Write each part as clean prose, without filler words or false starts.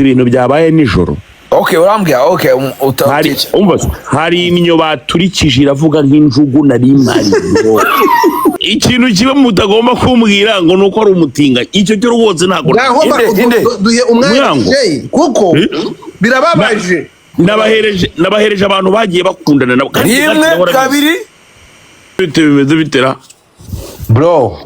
Ibintu byabaye nijoro. Okay, urambwira, okay, Hari uta umva se, hari inyo baturikije iravuga nk'injugu nari mpari. Ikintu kimwe mutagomba kumbwira ngo ni uko ari umutinganyi, icyo cyo rwose ntabwo. Ngaho Inde, inde. Duhe umwanya. Muyango. Jay, kuko Eh? birababaje. Nabahereje abantu bagiye bakundana nabo kandi Rimwe, nahora kabiri. Bite bimeze bitera? Bro,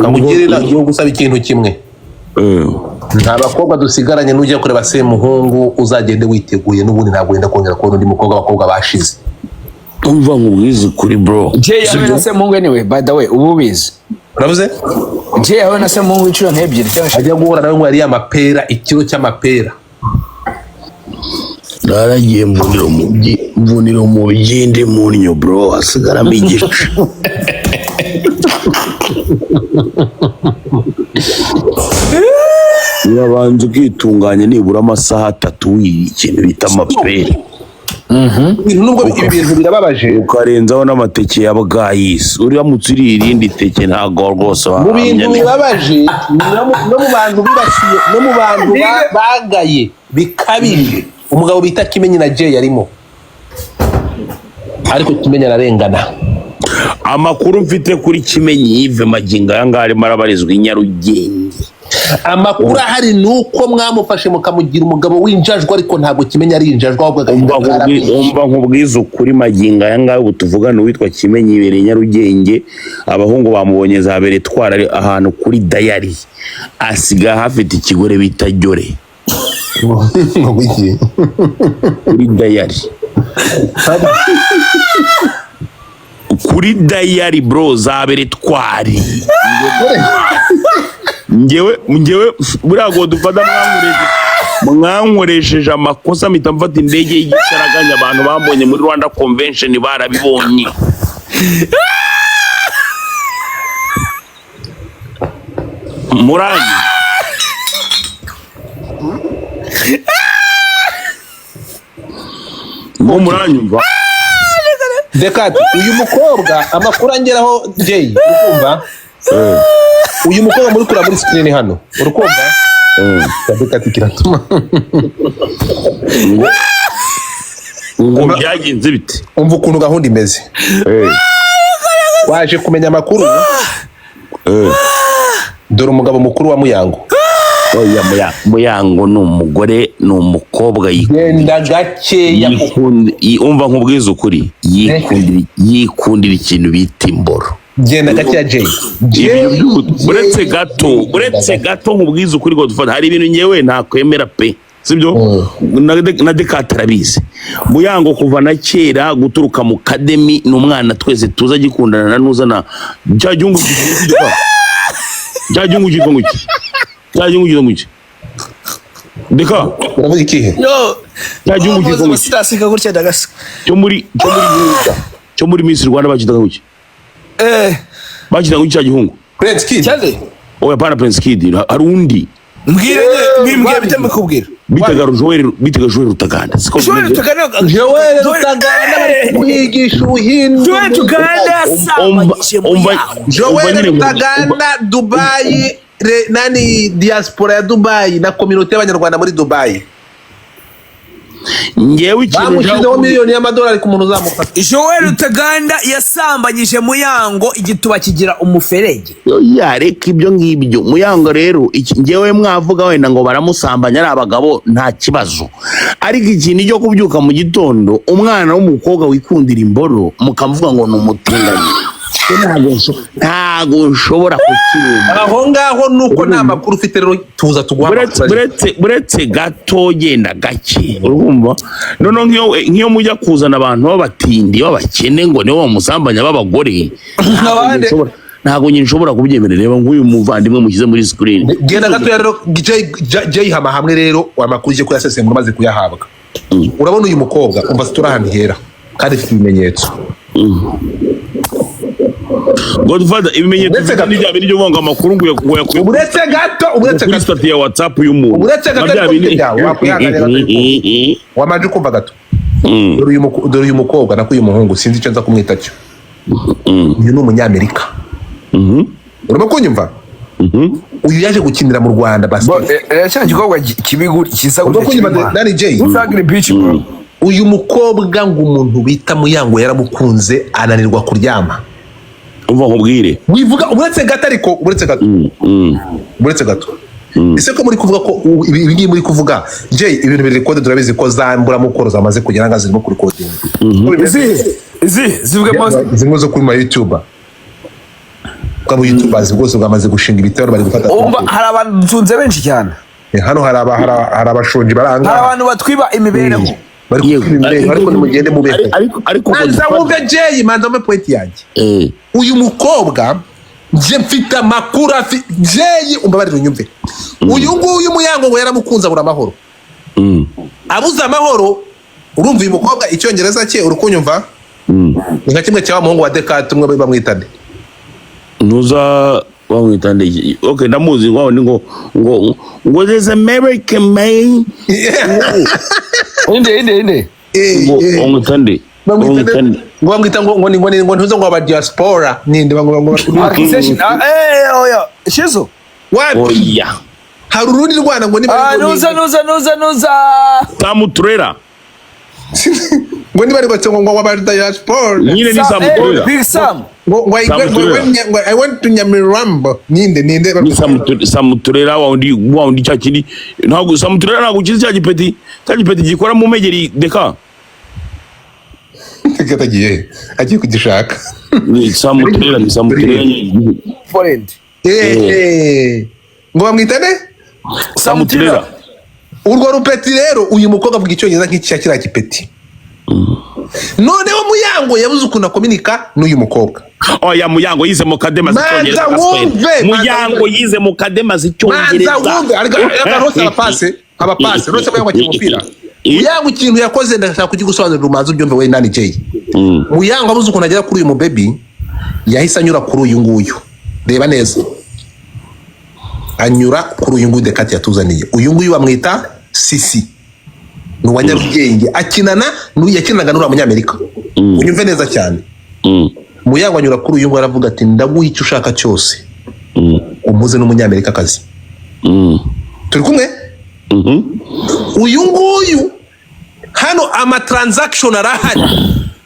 kamugire inama yo gusaba ikintu kimwe. Nta bakobwa dusigaranye. Nujya kureba Semuhungu, uzagende witeguye, n'ubundi ntabwo wenda kongera kubona undi mukobwa, abakobwa bashize. Umva nkubwize ukuri, bro. Jay yahuye na Semuhungu anyway, by the way, ubu ubizi. Uravuze? Jay yahuye na Semuhungu inshuro nk'ebyiri cyangwa eshatu. Ajya guhura nawe ngo yariye amapera, ikiro cy'amapera. Naragiye mvunira umubyindi mu nnyo, bro, hasigaramo igice. Urabanza ukitunganya nibura amasaha 3 wiye ikintu bita amapera. Ibintu nubwo ibi bintu birababaje. Ukarenzaho n'amateke ya bwayisi. Uramutse uriye irindi teke, ntabwo rwose Mu bintu wahamya neza. bibabaje, no mu bantu bibasiye, no mu bantu bagaye bikabije, umugabo bita Kimenyi na Jay yarimo, ariko Kimenyi ararengana. Amakuru mfite kuri Kimenyi Yves, magingo aya ngaya arimo arabarizwa i Nyarugenge. Amakuru ahari ni uko mwamufashe mukamugira umugabo w'injajwa, ariko ntabwo Kimenyi ari injajwa, ahubwo agahinda karamwishe. Umva nkubwize ukuri, magingo aya ngaya ubu tuvugana, uwitwa Kimenyi yibereye i Nyarugenge. Abahungu bamubonye za beretwara, ari ahantu kuri dayari, asigaye ahafite ikigore bita Jyore. Ngo iki? Kuri dayari, kuri dayari, bro, za beretwari. Ngewe buriya ngo dufata, mwankoresheje amakosa, mpita mfata indege y'igitaraganya. Abantu bambonye muri Rwanda Convention barabibonye. Murangi ngo muranyumva? Dekati, uyu mukobwa, amakuru angeraho, Jay, urukumva, uyu mukobwa muri kureba muri screen hano, urukumva, Dekati kiratuma Ngo byagenze bite? Umva ukuntu gahunda imeze. Waje kumenya amakuru, dore umugabo mukuru wa Muyango. Oya, Muyango ni umugore, ni umukobwa Genda gakeya. Umva nkubwize ukuri, yikundira ikintu bita imboro. Genda gakeya, Jay. Ibyo uretse gato nkubwize ukuri ngo dufate, hari ibintu ngewe ntakwemera pe, sibyo? Na Dekate arabizi. Muyango kuva na kera, guturuka mu kademi, ni umwana twese tuza agikundana na nuzana cya gihugu cyitwa, cya gihugu cyitwa ngo iki? Cya gihugu cyitwa ngo iki, Deka? Uravuga ikihe? Yo. Cya gihugu cyitwa ngo iki? Sitasika gutya ndagaseka. Cyo muri Miss Rwanda bakitaga ngo iki? Eh. Bakitaga ngo iki cya gihungu? Prince Kid. Cyane. Oya, pana Prince Kid, hari undi. Mbwire nyine, mwimbwire bite mbikubwira. Bitaga Joel, bitaga Joel Rutaganda, siko Joel bimeze? Rutaganda. Joel Rutaganda bari kumwigisha ubuhindu. Joel Rutaganda yasambanyije Muyango. Umva Joel nyine Rutaganda, Dubai, nani, diaspora ya Dubai na community y'abanyarwanda muri Dubai Ngewe ikintu bamushyizeho nshaka miliyoni y'amadolari ku muntu uzamufata. Joel Rutaganda yasambanyije Muyango, igituba kigira umuferege. Ya, reka ibyo ngibyo. Muyango rero, ngewe mwavuga wenda ngo baramusambanya ari abagabo, nta kibazo, ariko ikintu cyo kubyuka mu gitondo, umwana w'umukobwa wikundira imboro, mukamuvuga ngo ni umutinganyi, cyo ntago nshobora kukibumva. Aho ngaho nuko nta makuru ufite rero, tuza tuguha Buretse amakuru. buretse gato, genda gake, urumva? Noneho nk'iyo mujya kuzana abantu b'abatindi, b'abakene, ngo nibo bamusambanya b'abagore, Abandi. ntabwo njye nshobora kubyemera. Reba nk'uyu muvandimwe mushyize muri screen. Genda gato rero, Jay. Jay, hama hamwe rero amakuru uje kuyasesengura umaze kuyahabwa. Urabona uyu mukobwa, umva, turi ahantu hera kandi ifite ibimenyetso. Godfather, ibimenyetso Uretse mfite gato. ni bya bindi byo kuvuga ngo amakuru ngo yakuye Uretse gato, uretse kuri gato. stati ya WhatsApp y'umuntu. Uretse gato, Nka bya ariko bindi. byawe, wakwihanganira gato. Wamanje ukumva gato. Dore uyu mukobwa, nako uyu muhungu, sinzi icyo nza kumwita cyo. Uyu ni umunyamerika. Urimo kunyumva? Uyu yaje gukinira mu Rwanda basket. Cya gikorwa kibi kisa Urimo gutya kunyumva, kibi, man. Danny J? Who's ugly bitch, bro? Uyu mukobwa ngo umuntu bita Muyango yaramukunze, ananirwa kuryama. Umva nkubwire. Wivuga, uretse gato, ariko uretse gato, uretse gato. Ese ko muri kuvuga ko ibi ngibi muri kuvuga, Jay, ibintu biri record, turabizi ko za mburamukoro zamaze kugera nga zirimo kurikodinga. Izi zivuge mose. Zimwe zo kuri ma YouTube, bwa YouTubers bwose bwamaze gushinga ibitero, bari gufata. Umva, hari abantu dutunze benshi cyane. Hano hari abashonji baranga. Hari abantu batwiba imibereho. Bari Yego. kuba imibereho, ariko nimugende mubeho. Ariko Manza wumve, Jay, manza wumve point yanjye. Uyu mukobwa njye mfite amakuru Jay, umbabarire unyumve. Uyu nguyu Muyango ngo yaramukunze, abura amahoro. Abuze amahoro. Urumva uyu mukobwa icyongereza cye, uri kunyumva, ni nka kimwe cya wa muhungu wa Dekate umwe bamwita nde? Ntuza bamwita nde? Okay, ndamuzi, ngo ni ngo there's American man. Inde, inde, inde? Ngo bamwita nde? Bamwita Bamwita nde? nde? Ngo bamwita ngo ni ngo ntuze ngo aba diaspora ninde ngo Accusation. Ah, oya shizo. Wapi? Oya. Hari urundi rwana ngo niba Ah, nuza, nuza, nuza, nuza. Samuturera. Ngo niba ari ngo aba diaspora. Nyine ni Samuturera. Big Sam. Ngo I Sam Turera. ngo I went to Nyamirambo, ninde, ninde? Ni Samuturera wa wundi cya kindi, ntabwo Samuturera, ntabwo ukizi cya gipeti gikora mu megeri deka. Katagiye agiye kugishaka. Ni Samuturera, ni Samuturera. Friend. Ngo bamwita nde? Samuturera. Urwo rupeti rero, uyu mukobwa avuga icyongereza nk'icya kiriya gipeti. Noneho Muyango yabuze ukuntu akominika n'uyu mukobwa. Oya, Muyango yize mu kadema Manza z'icyongereza. wumve, manza Muyango wumve. yize mu kadema Manza z'icyongereza. wumve, ariko hose abapase, abapase rwose. Muyango akina umupira. Muyango ikintu yakoze ndashaka kugigusobanurira, umanza ubyumve we nani Jay. Muyango abuze ukuntu agera kuri uyu mubebi, yahise anyura kuri uyu nguyu. Reba neza, anyura kuri uyu nguyu Dekati yatuzaniye. Uyu nguyu bamwita Sisi, ni uwa Nyarugenge, akinana n'uyu yakinanaga n'uriya munyamerika. Unyumve neza cyane. Muyango anyura kuri uyu nguyu, aravuga ati: "Ndaguha icyo ushaka cyose, umuze n'umunyamerikakazi." Turi kumwe? Uyu nguyu hano ama transaction arahari.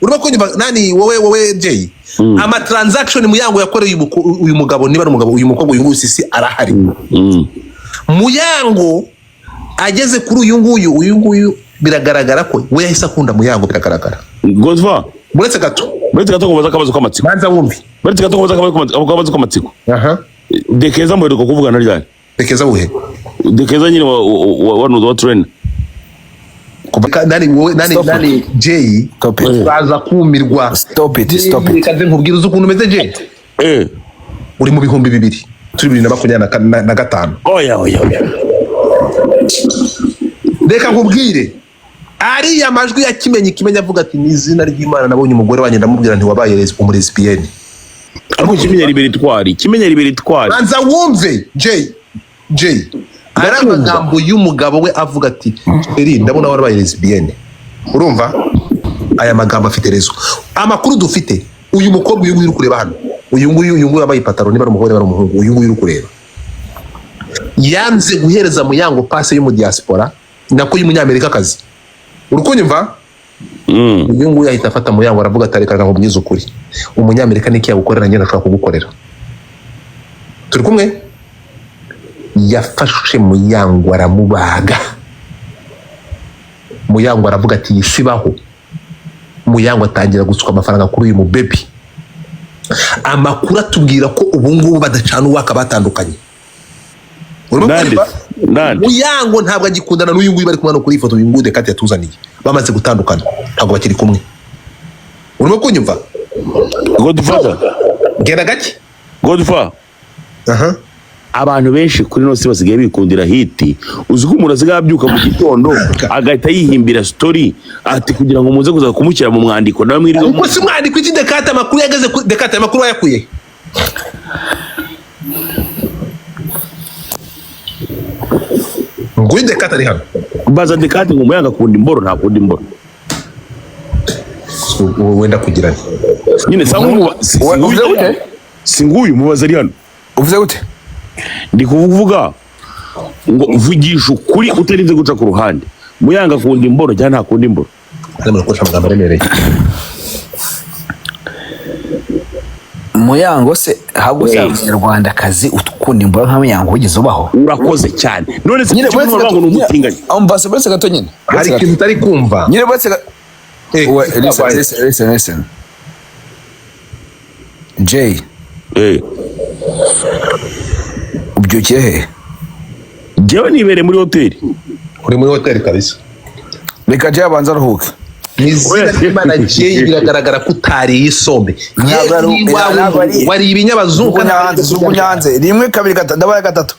Urimo kunyumva nani, wowe Jay? Ama transaction Muyango yakoreye uyu mugabo, niba ari umugabo, uyu mukobwa, uyu nguyu Sisi, arahari. Muyango ageze kuri uyu nguyu, uyu nguyu biragaragara ko we yahise akunda Muyango, biragaragara. Godfa. Uretse gato. Uretse gato nkubaza akabazo k'amatsiko. Manza wumve. Uretse gato nkubaza akabazo k'amatsiko. Aha. Dekeza muheruka kuvugana ryari? Dekeza buhe? Dekeza nyine wa train. Kuva nani, wowe nani? Stop. Nani, Jay? Stop it. Uraza kumirwa. Stop it, stop it. Reka nze nkubwire, uzi ukuntu umeze, Jay? Uri mu 2000, turi 2025. Oya, oya, oya. Reka nkubwire, ariya majwi ya Kimenyi, Kimenyi avuga ati: "Ni izina ry'Imana, nabonye umugore wanjye, ndamubwira nti wabaye umulesbienne." Ariko Kimenyi Liberitwari, Kimenyi Liberitwari. Banza wumve, Jay, Jay, ari amagambo y'umugabo we avuga ati: "Chérie, ndabona warabaye lesbienne." Urumva aya magambo afite rezo. Amakuru dufite, uyu mukobwa, uyu nguyu uri kureba hano, uyu nguyu wambaye ipataro, niba ari umugore, niba ari umuhungu, uyu nguyu uri kureba, yanze guhereza Muyango passe y'umudiaspora, nako y'umunyamerikakazi. Uri kunyumva? Uyu nguyu ahita afata Muyango, aravuga ati: "Reka nkubwize ukuri, umunyamerika niki yagukorera, njye ndashobora kugukorera." Turi kumwe? Yafashe Muyango aramubaga. Muyango aravuga ati: "Yisibaho." Muyango atangira gusuka amafaranga kuri uyu mubebi. Amakuru atubwira ko ubu ngubu badacana uwaka, batandukanye. Urimo Nande? kunyumva? Nande? Muyango ntabwo agikundana n'uyu nguyu bari kumwe hano kuri iyi foto, uyu nguyu Dekati yatuzaniye. Bamaze gutandukana, ntabwo bakiri kumwe. Urimo kunyumva? Godfather. Genda gake. Godfather. Aha. Abantu benshi kuri ino si basigaye bikundira hit. Uzi ko umuntu asigaye abyuka mu gitondo agahita yihimbira story, ati kugira ngo muze kuza kumushyira mu mwandiko nawe mwirirwa? Ubwo si umwandiko iki? Dekate, amakuru yageze kuri Dekate, amakuru wayakuye? Nguyu Dekate ari hano. Baza Dekate ngo Muyango akunda imboro, ntakunda imboro? Wenda kugira nti Nyine sa Uvuze gute? si nguyu, mubaza, ari hano. Uvuze gute? Ndi kuvuga ngo vugisha ukuri utarinze guca ku ruhande. Muyango akunda imboro cyangwa ntakunda imboro? Arimo gukoresha amagambo aremereye. Muyango se ahubwo se umunyarwandakazi ukunda imboro nka Muyango wigeze ubaho? Urakoze cyane. None se Nyine kuki uvuga ngo ni umutinganyi? Umva se, buretse gato nyine. Hari ikintu utari kumva. Nyine buretse gato. Eh, Listen, listen, listen, listen. Jay, Eh, ubyukiye he? Njyewe nibereye muri hoteli. Uri muri hoteli kabisa. Reka Jay abanze aruhuke. Mu izina ry'Imana, Jay, biragaragara ko utariye isombe. Ntabwo ari- Iwawe ntabwo ari- wariye ibinyabazungu. Jugunya hanze, jugunya hanze. Rimwe, kabiri, gatatu, ndabara gatatu.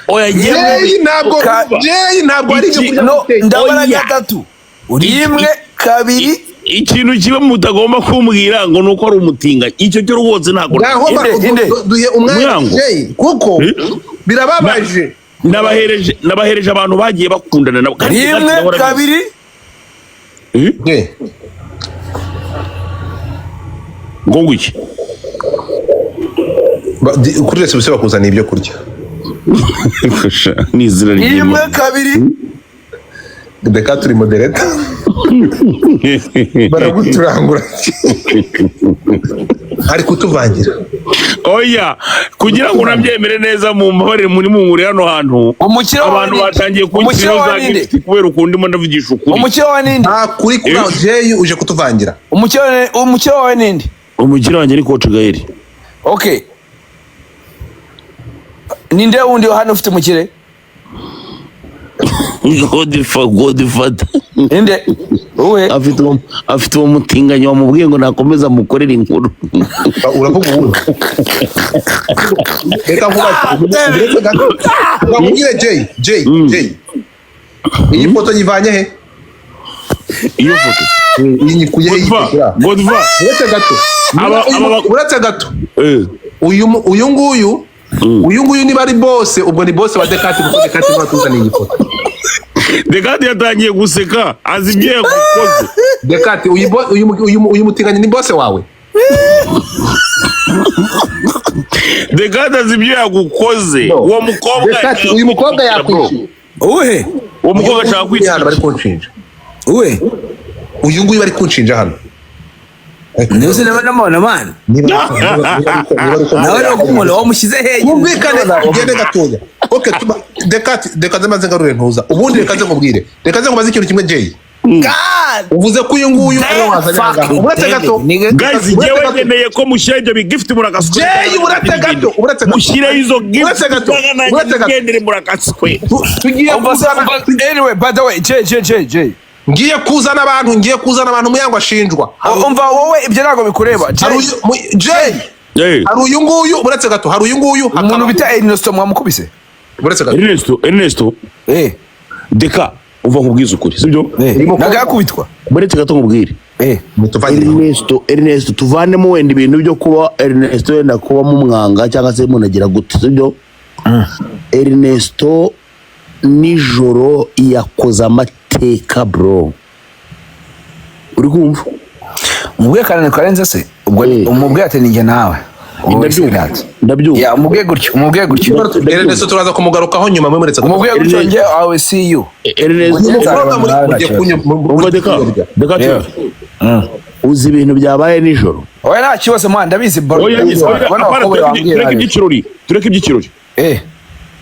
Oya, njyewe Jay, ntabwo Ka- Jay, ntabwo ari ibyo kurya No, guteka. ndabara Oya. gatatu. Rimwe, kabiri. Ikintu kimwe mutagomba kumbwira ngo ni uko ari umutinganyi, icyo cyo rwose ntabwo. Ngaho Inde, inde. duhe umwanya Muyango. Jay, kuko Eh? birababaje. Nabahereje abantu bagiye bakundana nabo kandi Rimwe, nahora- kabiri. Eh? Eh, Ngo ngwiki? Kuri reception bakuzaniye ibyo kurya. Ni izina Rimwe, ry'Imana. kabiri. Reka turi moderator, baraguturangura, ari kutuvangira. Oya, kugira ngo unabyemere neza, mu mbabarire, muri munguri hano hantu Umukire wawe abantu ninde? batangiye Umukire kunshyiraho wawe za ninde? gift kubera ukuntu ndimo ndavugisha ukuri. Umukire wawe ninde? Nta kuri kuri aho, Jay, uje kutuvangira. Umukire wawe ninde? Umukire wanjye ni Coach Gael. Okay. Ninde wundi hano ufite umukire? Godfather. Ninde? Uwe? Afite uwo mutinganyi wamubwiye ngo nakomeza amukorere inkuru. Uravuga ubu, reka nkubaze, uretse gato bakubwire. Jay, Jay, Jay, iyi foto nyivanye he? Iyo foto? Iyi nyikuye he? Godfa, Godfa. Uretse gato. Uretse gato. Eh. Uyu nguyu niba ari boss, ubwo ni boss wa Dekati, kuko Dekati niwe watuzaniye iyi foto. Dekati yatangiye guseka, azi ibyo yagukoze. Dekati, uyu mutinganyi ni boss wawe? Dekati azi ibyo yagukoze. No. Uwo mukobwa Dekati, uyu mukobwa yakwishyuye? Uwe? Uwo mukobwa ashaka Uyu kwica. hano bari kunshinja. Uwe? Uyu nguyu bari kunshinja hano. Niba nawe namubona man. Niba Nawe ni umuntu wamushyize hehe? Twumvikane, tugende gatoya. Okay, tuba Dekati, reka nze maze ngarure ntuza ubundi. Reka nze nkubwire, reka nze nkubaze ikintu kimwe, Jay. God Uvuze ko uyu nguyu ariwe wazanye aha ngaha. Uretse gato. Nigga. Guys, Uretse njyewe gato. nkeneye ko mushyira ibyo bigift murakaswe. Jay, uretse gato, uretse gato. Mushyire izo gift. Uretse gato, uretse gato. Ngendere murakaswe. Tugiye Umva se, kuzana umva- anyway, by the way, Jay, Jay, Jay, Jay. Ngiye kuzana abantu Muyango ashinjwa. Umva wowe, ibyo ntabwo bikureba. Jay, Hari Jay, Eh, hari uyu nguyu, uretse gato, hari uyu nguyu umuntu bita Ernesto mwamukubise? Uretse gato. Ernesto, Ernesto. Eh, Deka, uva nkubwize ukuri, sibyo? eh. Ntabwo yakubitwa. Uretse gato nkubwire. Eh. Mutuvangire. Ernesto, Ernesto, tuvanemo wenda ibintu byo kuba Ernesto wenda kuba mumwanga cyangwa se munagira gute, sibyo? Ernesto nijoro yakoze amateka, bro. Uri kumva? Umubwiye karane karenze se? Ubwo Eh. umubwiye ati ninjye nawe. Wowe Ndabyumva. se Ndabyumva. Ya, umubwiye gutyo, umubwiye gutyo. Ernesto turaza kumugarukaho nyuma, mwe muretse gato. Umubwiye gutyo, njye I will see you. Ernesto. Umukobwa Umukobwa muri Nawe mugiye nta kunyo Umva Deka, Deka, Yeah. uzi ibintu byabaye nijoro? Oya, nta kibazo man, ndabizi bro. Oya, oya, Bano apana, bakobwa bambwira. tureke iby'ikirori, tureke iby'ikirori. Eh.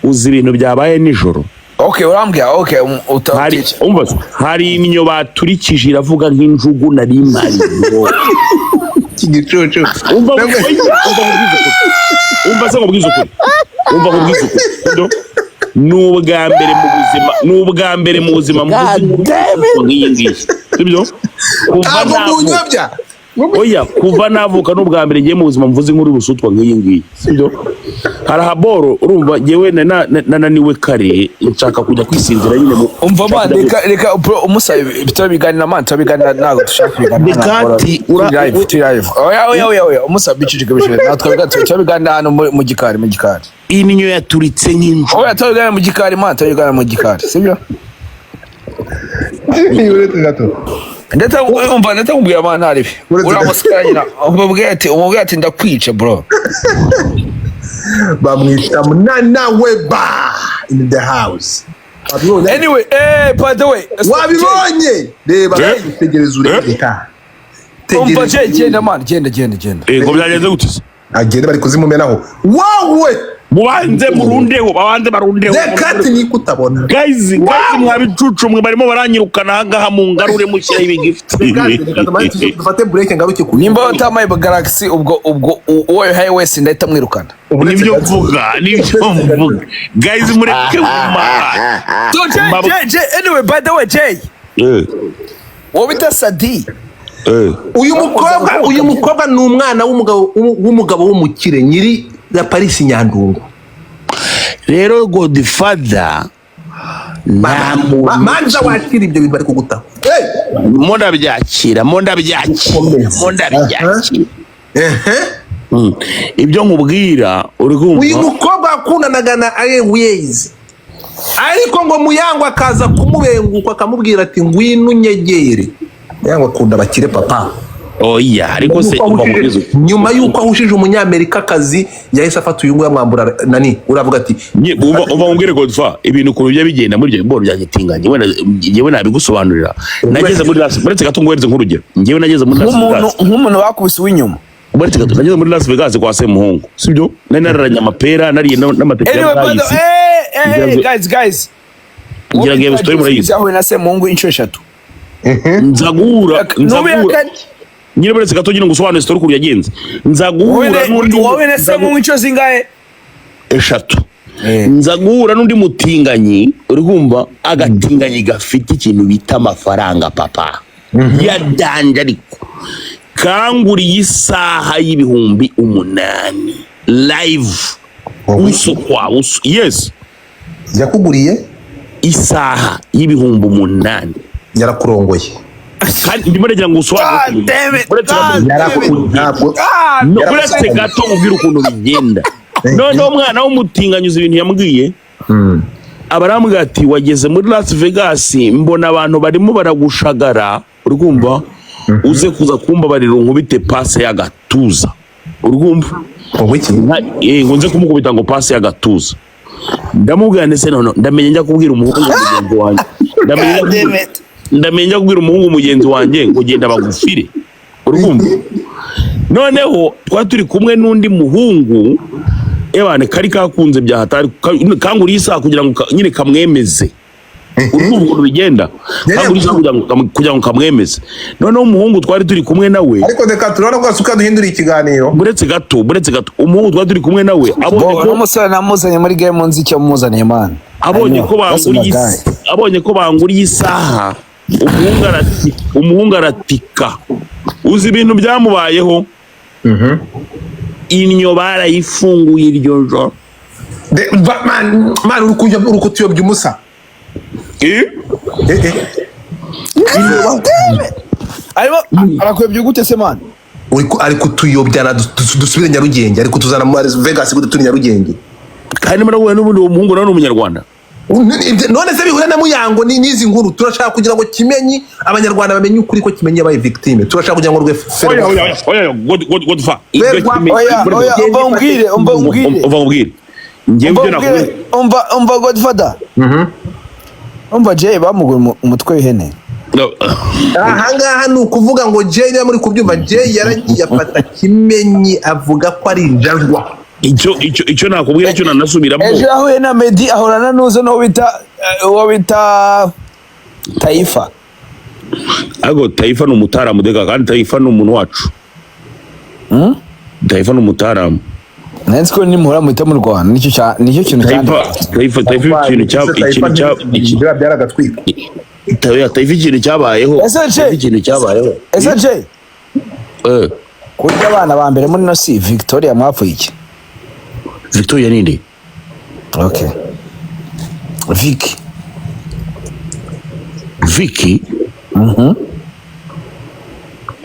Uzi ibintu byabaye nijoro? Okay, urambwira. Okay, uta Hari, umva se, hari inyo baturikije iravuga nk'injugu nari mari. Iki gicucu. Umva, oya, umva nkubwize ukuri. Umva se nkubwize ukuri, umva nkubwize ukuri, sibyo? Ni ubwa mbere mu buzima, ni ubwa mbere mu buzima mvuze inkuru nk'iyi ngiyi, sibyo? Kuva Ntabwo navuka, munyobya. oya, kuva navuka ni ubwa mbere ngiye mu buzima mvuze inkuru y'ubusutwa nk'iyi ngiyi, sibyo? Hari ahaboro, urumva, njyewe nananiwe kare, nshaka kujya kwisinzira nyine Umva man, reka reka bro, umusa turabiganira man, turabiganira, ntabwo dushaka kubiganira. Dekati, Turi live, turi live. Oya, oya, oya, oya, umusa bicicike bicicike. Ntabwo twabiganira, turabiganira hano mu gikari, mu gikari. Inyo yaturitse nk'inju. Oya, turabiganira mu gikari man, turabiganira mu gikari, sibyo? Uretse gato. Ndetse umva, ndetse nkubwira man, ntaribi. Uretse Uriya musore nyina umubwire ati ndakwica, bro. Bamwita Munana Weba in the house. Wabibonye? Anyway, by the way, Wabibonye? Reba. Eh? Tegereza urebe ka. Umva Jay, genda man, genda, genda, genda. Ngo byagenze gute se? Agende, bari kuzimumenaho wowe. Mubanze murundeho, babanze barundeho. Dekati niko utabona. Guys, guys, mwabicucu mwe, barimo baranyirukana ahangaha, mu ngarure mushyiraho ibigifti. Reka tumanze dufate break, ngaruke ku Nimba utamaye Galaxy, ubwo uwo yahaye wese ndahita mwirukana. Nibyo mvuga, nibyo mvuga. Guys, mureke mumara. So Jay, Jay, Jay, anyway, by the way, Jay, wowe bita Sadi. Uyu mukobwa ni umwana w'umugabo w'umukire, nyiri la Paris Nyandungu. Rero Godfather, nta muntu Manza wakira ibyo bintu bari kugutaho. Hey! Mo ndabyakira, mo ndabyakira, mo ndabyakira. Ehe. Ibyo nkubwira uri Uyu kumva? mukobwa wakundanaga na Airways, ariko ngo Muyango akaza kumubenguka, akamubwira ati: "Ngwino unyegere." Muyango akunda abakire, papa. Oya, ariko se umva nkubwize ukuri. Nyuma y'uko ahushije Umunyamerikakazi, yahise afata uyu nguyu amwambura nani, uravuga ati Umva nkubwire, Godfa, ibintu ukuntu bijya bigenda muri ibyo biboro bya gitinganye, wenda njyewe nabigusobanurira. Nageze muri Las, uretse gato nguhereze nk'urugero, njyewe nageze muri Las Nk'umuntu Vegas. Nk'umuntu bakubise uw'inyuma. Uretse gato, nageze muri Las Vegas kwa Semuhungu, sibyo? Nari nararanye amapera, nariye n'amateke ya Anyway, by the bwayisi. Guys, guys, Ngira ngo iyo story murayizi. Yahuye na Semuhungu inshuro eshatu. Nza guhura nza N'ubu guhura yakane. Nyine buretse gato nyine ngusobanure story ukuntu yagenze. Nza guhura n'undi Wowe na Semuhungu inshuro zingahe? Eshatu. Nza guhura n'undi mutinganyi, uri kumva, agatinganyi gafite ikintu bita amafaranga, papa, yadanje, ariko kanguriye isaha y'8,000 live, uso kwa uso, yes. Yakuguriye? Isaha y'8,000. Yarakurongoye? Kandi ndimo ndagira ngo usobanure. God damn it, Uretse gato. God damn it. Ntabwo No, uretse gato mubwire ukuntu bigenda. Noneho umwana w'umutinganyi, uzi ibintu yambwiye? Aba arambwira ati: "Wageze muri Las Vegas, mbona abantu barimo baragushagara, uri kumva, uze kuza kumbabarira unkubite pase y'agatuza," uri kumva? Ngo iki? Ngo nze kumukubita ngo pase y'agatuza. Ndamubwira ndetse noneho ndamenya njya kubwira umuhungu mugenzi wanjye, ndamenya God damn it. ndamenya njya kubwira umuhungu mugenzi wanjye ngo genda bagufire, uri kumva? Noneho twari turi kumwe n'undi muhungu, ebane, kari kakunze bya hatari, kanguriye isaha kugira ngo nyine kamwemeze, uri kumva ukuntu bigenda? Kanguriye isaha kugira ngo kamwemeze. Noneho umuhungu twari turi kumwe nawe Ariko reka turabona ko asuka duhindura ikiganiro. Buretse gato, buretse gato. Umuhungu twari turi kumwe nawe abonye Bo ko n'umusore namuzanye muri game, nzi icyo muzaniye, man. Abonye ko banguriye isaha, umuhungu aratika. Uzi ibintu byamubayeho? Innyo barayifunguye iryo joro. Man, man, uri kutuyobya umusa. Eh? Eh, eh. Arimo arakwebye gute se, man? Ari kutuyobya na dusubire Nyarugenge, ari kutuzana muri Vegas gute turi Nyarugenge? Kandi murahuye n'ubundi, uwo muhungu nawe ni Umunyarwanda. None se bihure na Muyango n'izi nkuru? Turashaka kugira ngo Kimenyi, Abanyarwanda bamenye ukuri ko Kimenyi yabaye victime. Turashaka kugira ngo rwe Oya, oya, oya, oya, God, ibyo Ferwa- Oya, oya, umva umbwire, umva umbwire. Umva nkubwire, njyewe Umva ibyo umbwire, nakubwira umva, umva Godfather, umva Jay, bamugura umutwe w'ihene. No. Ahangaha ni ukuvuga ngo Jay, niba muri kubyumva, Jay yaragiye afata Kimenyi avuga ko ari injangwa. Icyo nakubwira, icyo nanasubiramo. Ejo yahuye na Meddy, ahorana n'uza n'uwo bita uwo bita Taifa. Ariko Taifa ni umutaramu deka, kandi Taifa ni umuntu wacu. Taifa ni umutaramu. Nzi ko nimuhura muhita murwana, nicyo kintu Taifa cyane. Taifa ikintu cya Biba byaragatwiko. Taifa ikintu cyabayeho. Ese Jay? Taifa ikintu cyabayeho. Ese Jay, Eh. kurya abana ba mbere muri no si Victoria, mwapfuye iki? Victoria ninde? Okay, Vicky. Vicky.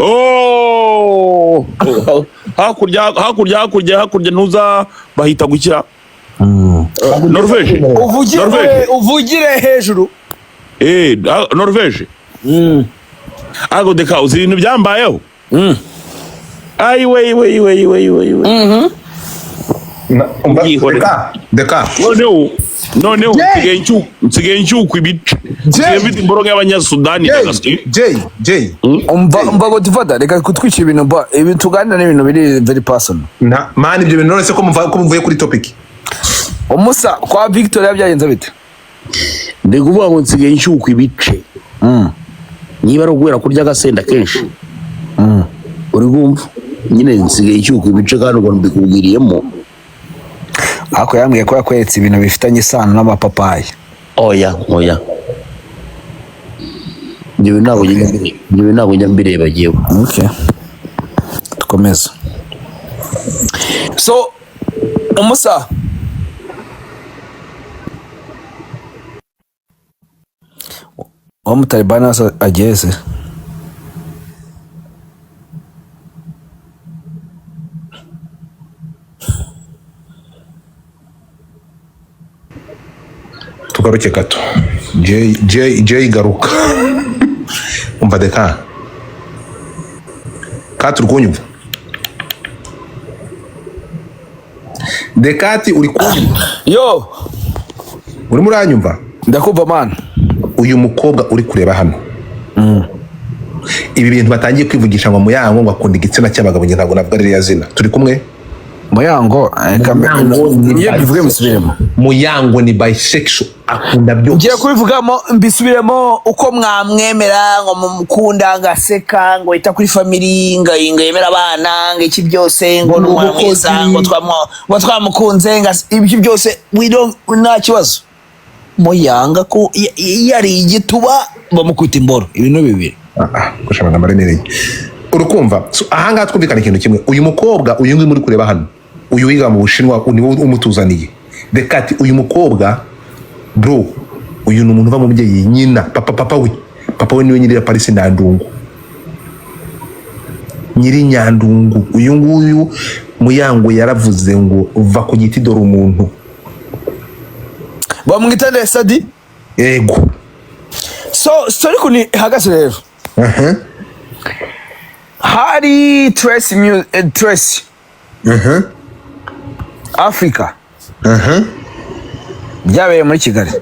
Oh, hakurya, hakurya, hakurya, hakurya, ntuza bahita gukira Norvege. Uvugire. Norvege. Uvugire hejuru. Norvege. Ariko deka, uzi ibintu byambayeho? Ayi we we we we we we. Umva, Byihorere. Deka, Deka. Noneho Jay! nsigaye nshyukwa ibice, nsigaye mfite imboro nk'abanyasudani. Jay, Jay, Jay. Umva Godfather, reka kutwica ibintu ba ibi tuganira n'ibintu biri very personal. Nta man, ibyo bintu none se ko muvuye kuri topic? Umusa kwa Victoria byagenze bite? Ndi kuvuga ngo nsigaye nshyukwa ibice, niba ari uguhera kurya agasenda kenshi, uri kumva nyine nsigaye nshyukwa ibice, kandi ubwo mbikubwiriyemo. Ariko yambwiye ko yakweretse ibintu bifitanye isano n'amapapayi. Oya, oya, ibyo bintu ntabwo njya mbireba jyewe. Okay, dukomeze. So umusa uwo mutalibani wese ageze. Tugaruke gato. Jay, Jay, Jay, garuka. Umva Deka, kati, uri kunyumva? Dekati, uri kunyumva? Yo. Urimo uranyumva? Ndakumva, man. Uyu mukobwa uri kureba hano, ibi bintu batangiye kwivugisha ngo Muyango ngo akunda igitsina cy'abagabo, njye ntabwo navuga ririya zina. Turi kumwe? Muyango, Muyango ni iyo bivuge mbisubiremo. Muyango ni bisexual, akunda byose. Ngiye kubivugamo mbisubiremo. Uko mwamwemera ngo mumukunda, ngaseka ngo yita kuri family, ngo yemera abana, ngo iki byose, ngo ni umwana mwiza, ngo twamukunze, ngo ibyo byose we don't, nta kibazo. Muyanga ko yari igituba bamukubita imboro, ibintu bibiri. Ah, ah, kurusha amagambo aremereye, urukumva? So, ahangaha twumvikana ikintu kimwe. Uyu mukobwa, uyu nguyu muri kureba hano, uyu wiga mu Bushinwa, niwe umutuzaniye. Dekati, uyu mukobwa, bro, uyu ni umuntu uva mu mubyeyi, nyina, papa, papa we niwe nyiri Paris Nyandungu, nyiri Nyandungu. Uyu nguyu Muyango yaravuze ngo va ku giti dore umuntu. Bamwita nde? Sadi? Ego. So story ukuntu ihagaze rero, hari Trace Trace Africa, byabereye muri Kigali,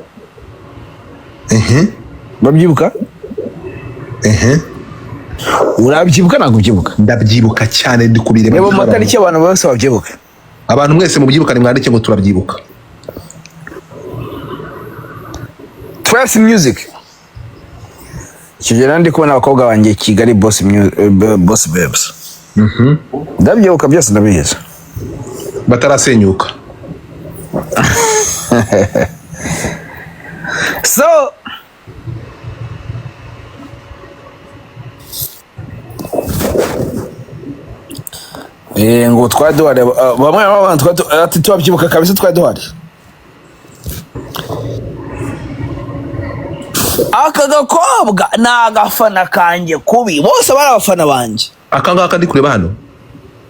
babyibuka. Urabyibuka? Ntabwo ubyibuka? Ndabyibuka cyane, ndi kubireba. Reba mu matariki, abantu bose babyibuka. Abantu mwese mubyibuka nimwandike ngo turabyibuka. Trace Music, icyo gihe nari ndi kubona abakobwa banjye Kigali Boss, Boss Babes. Ndabyibuka byose, ndabizi. Batarasenyuka. So ngo twari duhari, bamwe bamwe twari ati tubabyibuka kabisa, twari duhari. Aka gakobwa ni agafana kanjye kubi, bose bari abafana banjye. Aka ngaka ndi kureba hano?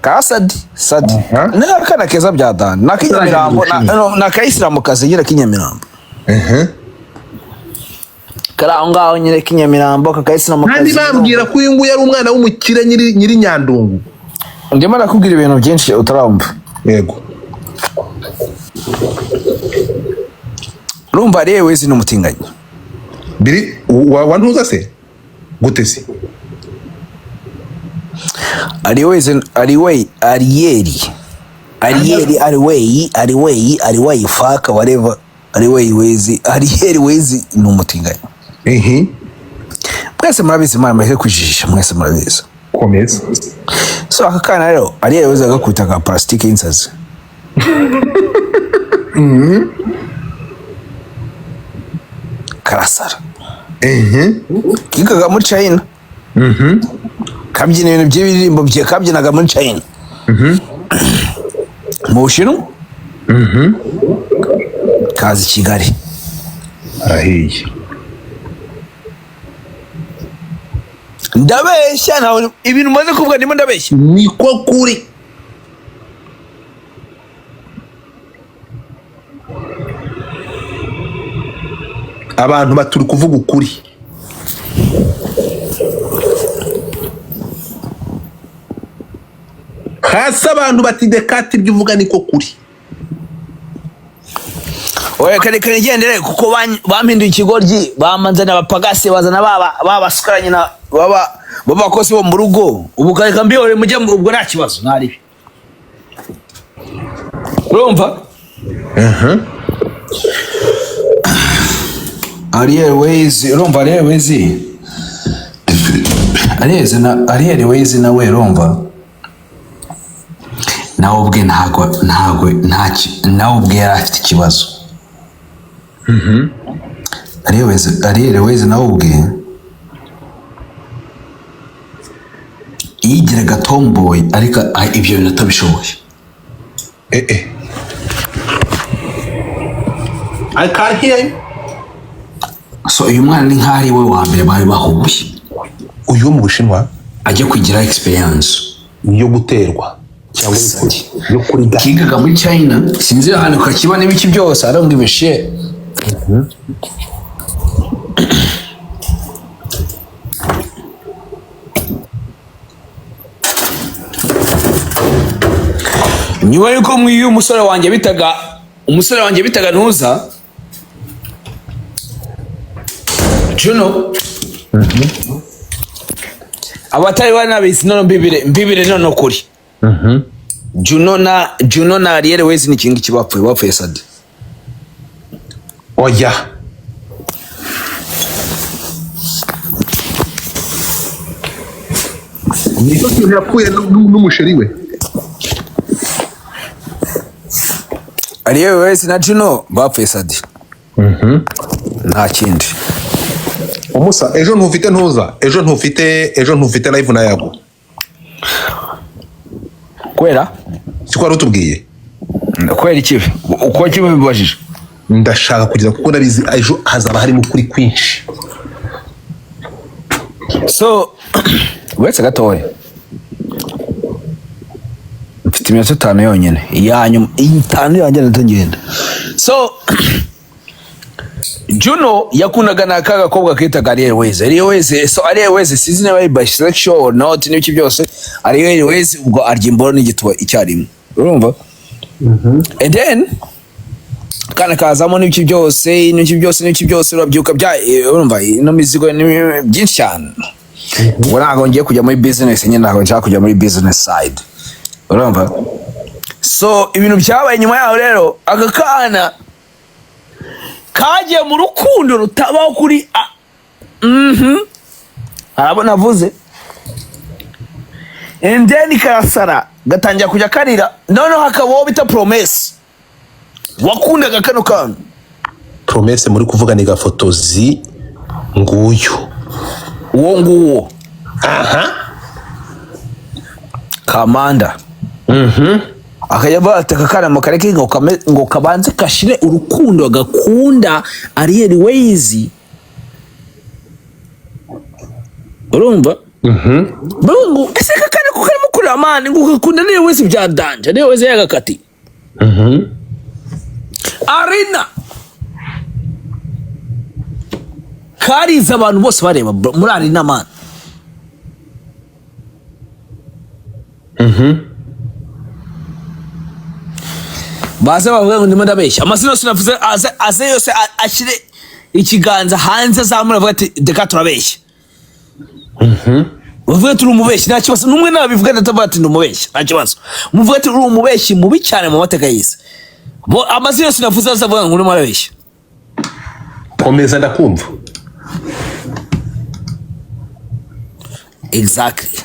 Ka Sadi, Sadi. Aha. Ni akana keza bya dani, ni ak'inyamirambo, no, ni akayisilamukazi nyine k'inyamirambo, kari aho ngaho nyine k'inyamirambo kakayisilamukazi. Kandi bambwira ko uyu nguyu ari umwana w'umukire, nyiri Nyandungu. Ndimo nakubwira ibintu byinshi utarumva. Yego. Urumva rero, wezi ni umutinganyi. Biri wa ntuza se gute se? Ari wezi, ari we, Ariyeri, Ariyeri, ari weyi, ari weyi, ari weyi, fuck whatever, ari weyi wezi, Ariyeri wezi ni umutinganyi. Mwese murabizi, mwana mureke kwijijisha, mwese murabizi. Komeza. So aka kana rero, Ariyeri wezi agakubita ka plastique y'insazi, karasara. Kigaga muri China, kabyina ibintu by'ibiririmbo bye, kabyinaga muri China, mu Bushinwa, kaza i Kigali. Arahiye. Ndabeshya? Ntawe ibintu umaze kuvuga ndimo ndabeshya? Niko kuri. Abantu baturi kuvuga ukuri. Hasi abantu bati: "Dekati, ibyo uvuga niko kuri." Oya, kare kare, nigendere kuko bampinduye ikigoryi, bamanzana abapagasi, bazana baba babasukaranye na baba babakozi bo mu rugo. Ubu kare mbihore mujye ubwo nta kibazo ntaribi, urumva? Ariel Wayz, urumva, Ariel Wayz, Ariel na Ariel Wayz nawe, urumva, nawe ubwe ntago nta nawe ubwe yari afite ikibazo. Ariel Wayz, Ariel Wayz nawe ubwe yigiraga tomboy, ariko ibyo bintu atabishoboye. Eh eh, I can't hear you. So uyu mwana ni nk'aho ari we wa mbere bari bahuye. Uyu wo mu Bushinwa? Ajya kugira experience yo guterwa cyangwa yo kuri da. Kigaga muri China, sinzi ahantu kakiba n'ibiki byose. I don't give a shit. Nyuma yuko mwiyu umusore wanjye bitaga ntuza Juno, abatari banabizi none mbibire mbibire none kuri Juno na Ariel Wayz ni ikintu kibapfuye, bapfuye sadi. Oya. Nicyo kintu yapfuye n'umusheri we. Ariel Wayz na Juno bapfuye sadi, nta kindi. Umusa, ejo ntufite ntuza, ejo ntufite live na Yago? Kubera? Siko wari utubwiye? Kubera ikibi uko kibi bibajije? Ndashaka kugira, kuko ndabizi ejo hazaba harimo ukuri kwinshi. So uretse gatoya, mfite iminota 5 yonyine iya nyuma, 5 yanjye ndagenda. So Juno yakundaga na ka gakobwa kitaga Ariel Wayz. Ariel Wayz, so Ariel Wayz sinzi niba ari bisexual or not n'ibiki byose. Ariel Wayz ubwo arya imboro n'igituba icyarimwe, urumva? And then kana kazamo n'ibiki byose n'ibiki byose n'ibiki byose, urabyuka bya urumva ino mizigo ni byinshi cyane. Ubwo ntabwo ngiye kujya muri business nyine, ntabwo nshaka kujya muri business side, urumva? So ibintu byabaye nyuma yaho rero, aka kana kagiye mu rukundo rutabaho kuri arabona avuze, and then karasara gatangira kujya karira. Noneho hakaba uwo bita Promesse wakundaga kano kantu. Promesse muri kuvuga ni gafotozi nguyu? Uwo nguwo. Aha. Kamanda akajya avuga ati aka kana mukareke ngo kabanze kashire urukundo gakunda Ariel Wayz, urumva? Bavuga ngo ese aka kana ko karimo kurira man, ngo gakunda Ariel Wayz bya danger, Ariel Wayz yagakati arena karize, abantu bose bareba, bro, muri arena man. Baze bavuga ngo ndimo ndabeshya, amazina yose navuze aze, aze yose ashyire ikiganza hanze azamura avuga ati reka turabeshya, bavuga ati uri umubeshyi, nta kibazo. N'umwe nabivuga ndatavuga ati ndi umubeshyi, nta kibazo. Muvuga ati uri umubeshyi mubi cyane mu mateka y'isi. Bo amazina yose navuze aze avuga ngo urimo arabeshya. Komeza, ndakumva. Exactly.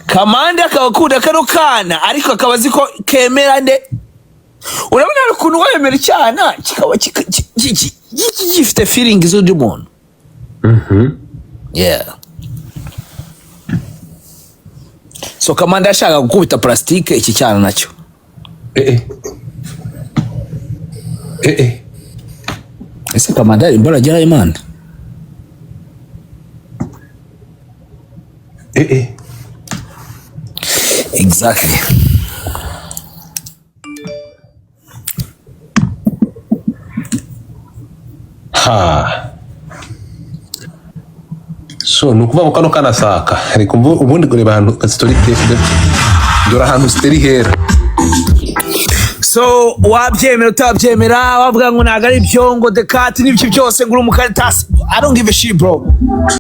Kamande akaba akunda kano kana, ariko akaba azi ko kemera nde. Urabona hari ukuntu wemera icyana kikaba gifite feeling z'undi muntu. Yeah, so Kamande yashakaga gukubita plastique iki cyana nacyo. Eh eh eh eh. Ese Kamande hari imbaraga ageraho Imana? Eh eh. Exactly. Ha, so ni ukuvuga ngo kano kanasaka reka ubundi kureba ahantu story, dore ahantu story hera. So wabyemera utabyemera, wavuga ngo ntabwo ari byo, ngo The Cat n'ibyo byose, ngo uri umukaritasi, I don't give a shit, bro.